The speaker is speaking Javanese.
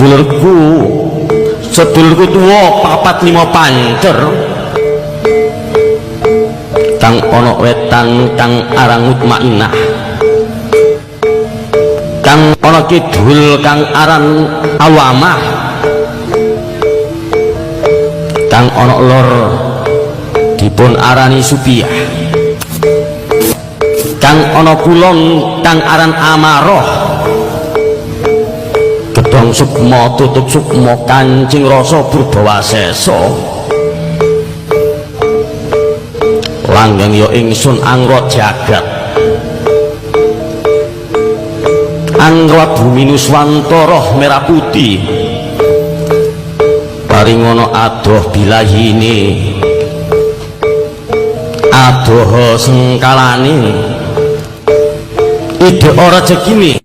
Sedulurku, sedulurku tuwa papat lima pancer kang ana wetan kang aran Mutmainnah, kang ana kidul kang aran Awamah, kang ana lor dipun arani Supiah, kang ana kulon kang aran Amaroh. Gedhong sukma tutup sukma kancing rasa purbawasesa langgeng ya ingsun angro jagat, angro bumi nuswantara merah putih. Paringono adoh bilahine, adoh sengkalane, ide ora rejekine.